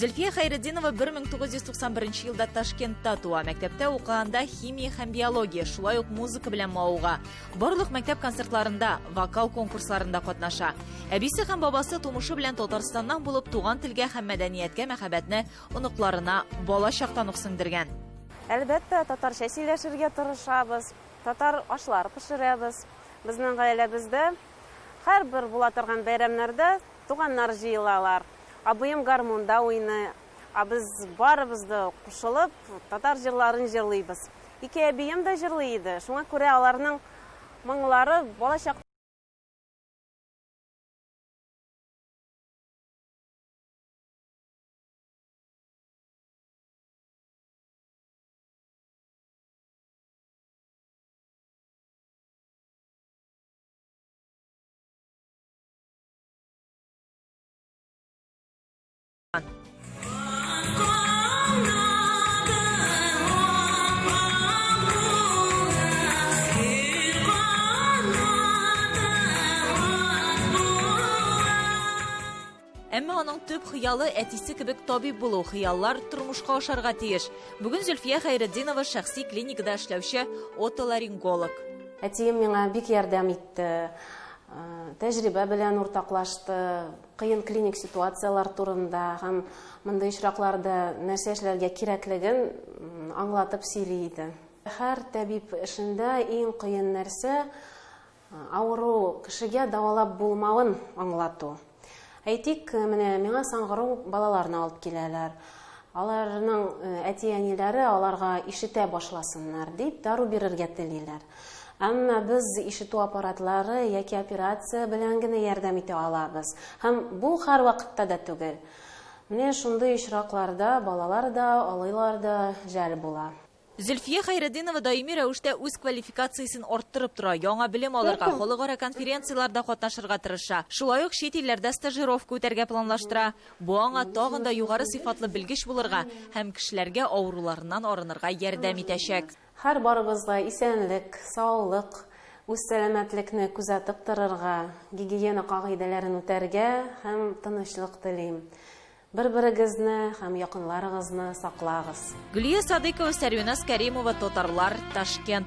Зөлфия Хәйретдинова 1991 елда Ташкентта туа. Мәктәптә укыганда химия һәм биология, шулай ук музыка белән мавыга. Барлык мәктәп концертларында, вокал конкурсларында катнаша. Әбисе һәм бабасы тумышы белән Татарстаннан булып, туган телгә һәм мәдәнияткә мәхәббәтне оныкларына бала чактан ук сеңдергән. Әлбәттә, татарча сөйләшергә тырышабыз, татар ашлары пешерәбез. Безнең гаиләбездә һәрбер була торган бәйрәмнәрдә туганнар җыелалар. Абыем гармунда уйный, ә без барыбыз да кушылып татар җырларын җырлыйбыз. Ике әбием дә җырлый иде, шуңа күрә аларның моңлары балачак. Әмма аның төп хыялы әтисе кебек табиб булу. Хыяллар тормышка ашарга тиеш. Бүген Зөлфия Хәйретдинова шәхси клиникада эшләүче отоларинголог. Әтием миңа бик ярдәм итте, тәҗрибә белән уртаклашты, кыен клиник ситуацияләр турында һәм мондый очракларда нәрсә эшләргә кирәклеген аңлатып сөйли иде. Һәр табиб эшендә иң кыен нәрсә авыру кешегә дәвалап булмавын аңлату. Әйтик, менә миңа саңгырау балаларны алып киләләр. Аларның әти-әниләре аларга ишетә башласыннар дип дару бирергә телиләр. Әмма без ишетү аппаратлары яки операция белән генә ярдәм итә алабыз. Һәм бу һәрвакытта да түгел. Менә шундый очракларда балалар да, олылар да жәл була. Зөлфия Хәйретдинова даими рәвештә үз квалификациясен арттырып тора, яңа белем алырга, халыкара конференцияләрдә катнашырга тырыша. Шулай ук чит илләрдә стажировка үтәргә планлаштыра. Бу аңа тагын да югары сыйфатлы белгеч булырга һәм кешеләргә авыруларыннан арынырга ярдәм итәчәк. Һәр барыбызга исәнлек, саулык, үз сәламәтлекне күзәтеп торырга, гигиена кагыйдәләрен үтәргә һәм тынычлык телим. Бер-берегезне һәм якынларыгызны саклагыз. Гөлия Садыйкова, Сәрвиназ Кәримова, Татарлар, Ташкент.